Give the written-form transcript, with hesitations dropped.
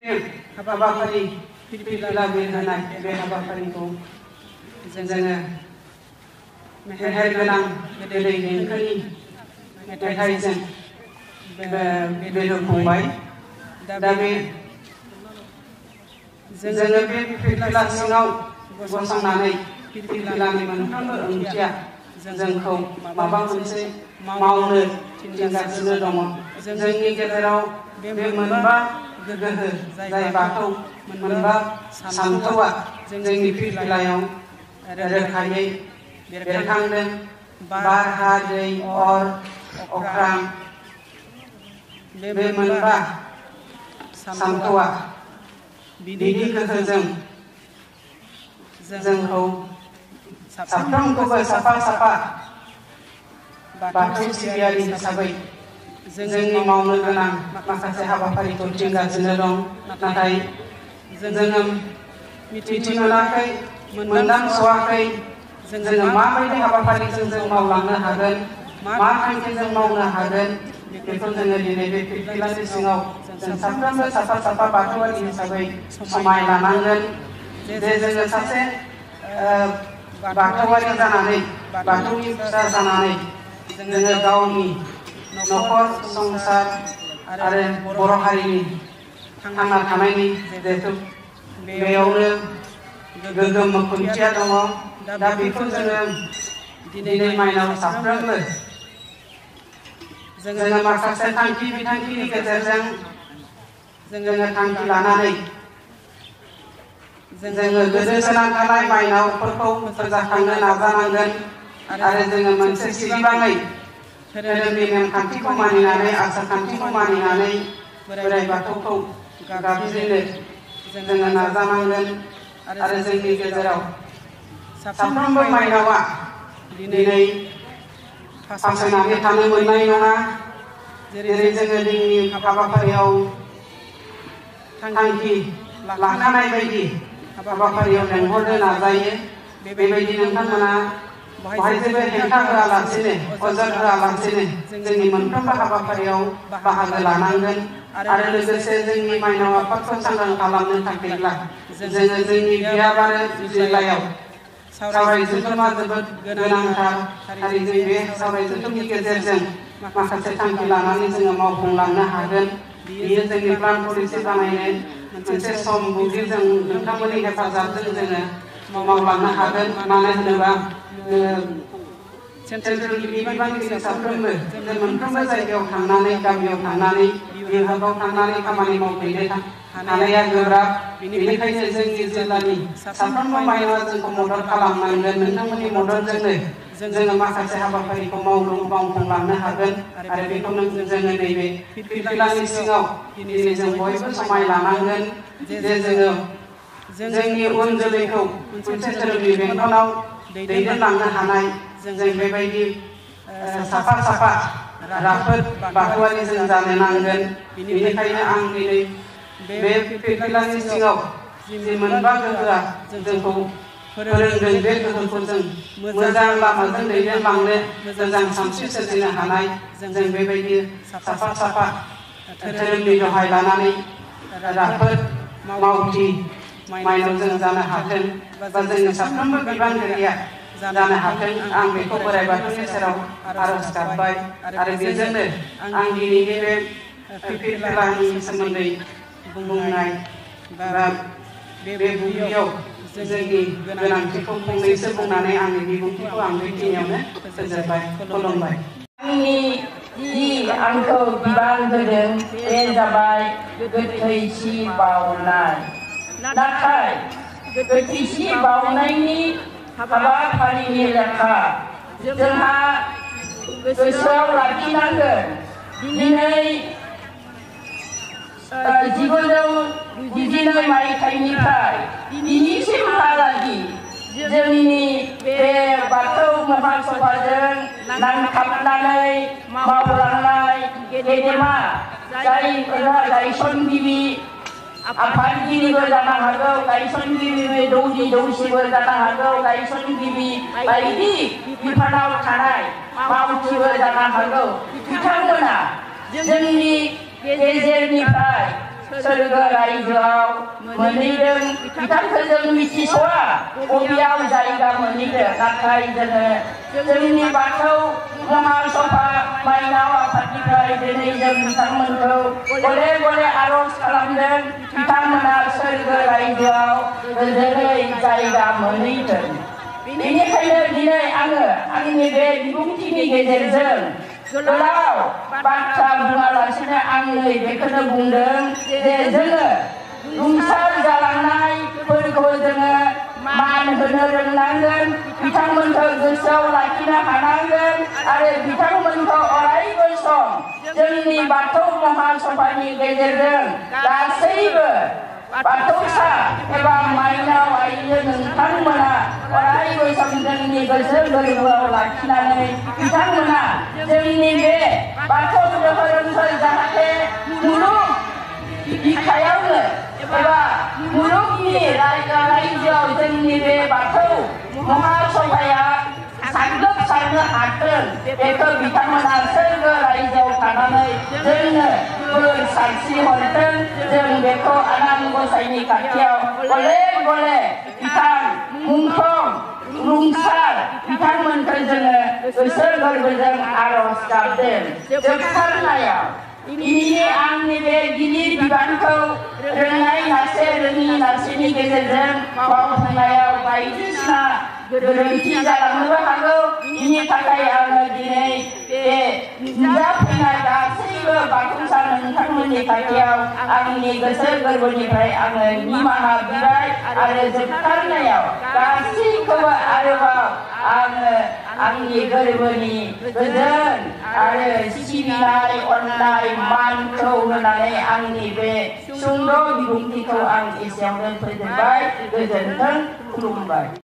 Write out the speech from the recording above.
हाबाफारि फिरफिला बिरहोनाय बे हाबाफारिखौ जोङो मेहेर गोनां गोदै देंखोनि मेथाइजों बिरहोफुंबाय। दा बे जोङो बे फिरफिला सिङाव गसंनानै फिरफिलानि मोनफ्रोमबो ओंथिया जोंखौ माबा मोनसे मावनो थिनगासिनो दङ। जोंनि गेजेराव बे मोनबा गोहो जाय बाथौ मोनबा सानथौआ जोंनि फिरफिलायाव रोखायै बेरखांदों। बार, हा, दै, अर, अख्रां बे मोनबा सानथौआ बिनि गोहोजों जोंखौ साफ्रोमखौबो साफा बाथौ सिबियारि हिसाबै जोंनि मावनो गोनां माखासे हाबाफारिखौ थिनगासिनो दं। नाथाय जोङो मिथिमोनाखै, मोनदांस'वाखै जोङो माबायदि हाबाफारिजों जों मावलांनो हागोन, मा थांखिजों मावनो हागोन, बेखौ जोङो दिनै बे फिरफिलानि सिङाव जों साफ्रोमबो साफा बाथौआरि हिसाबै समाय लानांगोन। जे जोङो सासे बाथौआरि जानानै, बाथौनि फिसा जानानै जोङो गावनि न'खर संसार आरो बर' हारिनि थांना थानायनि जिहेथु बेयावनो गोग्गोम खुन्थिया दङ। दा बेखौ जोङो दिनै माइनाव साफ्रोमबो जोङो माखासे थांखि बिथांखिनि गेजेरजों जोङो थांखि लानानै जोङो गोदोसोनानै थानाय माइनावफोरखौ फोजाखांनो नाजानांगोन। आरो जोङो मोनसे सिरिबाङै धोरोमनि नेमखान्थिखौ मानिनानै, आसार खान्थिखौ मानिनानै बोराइ बाथौखौ गाबज्रिनो जोङो नाजानांगोन। आरो जोंनि गेजेराव साफ्रोमबो माइनावा दिनै फासयनानै थानो मोननाय नङा। जेरै जोङो जोंनि हाबाफारियाव थांखि लाखानाय बायदि हाबाफारियाव लेंहरनो नाजायो, बेबायदि नोंथांमोना बेवहाय जेबो हेंथा होआलासिनो, अजद होआलासिनो जोंनि मोनफ्रोमबो हाबाफारियाव बाहागो लानांगोन। आरो लोगोसे जोंनि माइनाव आफादखौ सांग्रां खालामनो थाखायब्ला जोङो जोंनि बियाब आरो जिल्लायाव सावराय जथुमा जोबोद गोनांथार। थारैनो बे सावराय जथुमनि गेजेरजों माखासे थांखि लानानै जोङो मावफुंलांनो हागोन। बियो जोंनि प्लान पलिसि बानायनाय मोनसे सम बुद्धि जों नोंथांमोननि हेफाजाबजों जोङो मावलांनो हागोन। मानो होनोबा सेन्ट्रेलनि बिबानगिरि साफ्रोमबो जों मोनफ्रोमबो जायगायाव थांनानै, गामियाव थांनानै, बिभागाव थांनानै खामानि मावफैनो हानाया गोब्राब। बेनिखायनो जोंनि जिल्लानि साफ्रोमबो माइनावा जोंखौ मदद खालामनांगोन। नोंथांमोननि मददजोंनो जोङो माखासे हाबाफारिखौ मावफुंलांनो हागोन। आरो बेखौनो जोङो नैबे फिरफिलानि सिङाव दिनै जों बयबो समाय लानांगोन जे जोङो जोंनि उन जोलैखौ मोनसे धोरोमनि बेंखनाव दैदेनलांनो हानाय जों बेबायदि साफा राफोद बाथौआरि जों जानो नांगोन। बेनिखायनो आं दिनै बे फिरफिलानि सिङाव जि मोनबा गोहोआ जोंखौ फोरोंदों, बे गोहोखौ जों मोजां लामाजों दैदेनलांनो, मोजां सानस्रि सोरजिनो हानाय जों बेबायदि साफा धोरोमनि दहाय लानानै राफोद मावथि माइनाव जों जानो हाथों, बा जोंनि साफ्रोमबो बिबानगिरिया जानो हाथों। आं बेखौ बोराइ बाथौनि सेराव आरज गाबबाय। आरो बेजोंनो आं दिनैनि बे फिरफिलानि सोमोन्दै बुंनाय बा बे बुब्लियाव जोंनि गोनांथिखौ फंनैसो बुंनानै आंनि बिबुंथिखौ आं बेखिनियावनो फोजोबबाय। खुलुमबाय। आंखौ बिबान होदों बे जाबाय गोथै सि बावनाय। नाथाय गोथै सि बावनायनि हाबाफारिनि लेखा जोंहा गोसोआव लाखिनांगोन। दिनै 1992 मायथाइनिफ्राय दिनैसिमहालागि जोंनि बे बाथौ महासभाजों नांथाबनानै मावलांनाय गेदेमा जायफोरा गायसनगिरि आफादगिरिबो जानो हागौ, गायसनगिरि दौरि दौसिबो जानो हागौ, गायसनगिरि बायदि बिफानाव थानाय मावथिबो जानो हागौ, बिथांमोना जोंनि गेजेरनिफ्राय सोरगो रायजोआव मोनहैदों बिथांखौ जों मिथिस'आ बबेयाव जायगा मोनहैदों नाथाय जोंनि बाथौ महासभा माइनाव आफादनिफ्राय दिनै जों बिथांमोनखौ गले गले आर'ज खालामदों बिथांमोना सोरगो रायजोआव गोजोनै जायगा मोनहैथों। बेनिखायनो दिनै आङो आंनि बे बिबुंथिनि गेजेरजों गोलाव बाथ्रा बुङालासिनो आं बेखौनो बुंदों जे जोङो रुंसार जालांनायफोरखौ जोङो मान होनो रोंनांगोन बिथांमोनखौ गोसोआव लाखिनो हानांगोन आरो बिथांमोनखौ अरायबो सम जोंनि बाथौ महासभानि गेजेरजों गासैबो बाथौसा एबा माइनाव आइजो नोंथांमोना अरायबो सम जोंनि गोसो गोरबोआव लाखिनानै बिथांमोना जोंनि बे बाथौ धोरोमखौ जाहाथे मुलुग बिखायावनो एबा मुलुगनि रायजोआव जोंनि बे बाथौ महासभाया साग्लोबसारनो हाथों बेखौ बिथांमोना सोरगो रायजोआव थानानै जोंनो बोर सारस्रि हरथों। जों बेखौ आनान गसाइनि खाथियाव गले गले बिथां मुंख्लं रुंसार बिथांमोनखौ जोङो गोसो गोरबोजों आर'ज गाबदों। जोबथारनायाव दिनैनि आंनि बे गिलिर बिबानखौ रोंनाय नारसे रोङि नारसेनि गेजेरजों मावफुंनायाव बायदिसिना गोरोन्थि जालांनोबो हागौ। बिनि थाखाय आङो दिनै बे नुजाफैनाय गासैबो बाथौसा नोंथांमोननि खाथियाव आंनि गोसो गोरबोनिफ्राय आङो निमाहा बिबाय आरो जोबथारनायाव गासैखौबो आरोबाव आङो आंनि गोरबोनि गोजोन आरो सिबिनाय अननाय मानखौ होनानै आंनि बे सुंद' बिबुंथिखौ आं एसेयावनो फोजोबबाय। गोजोन्थों, खुलुमबाय।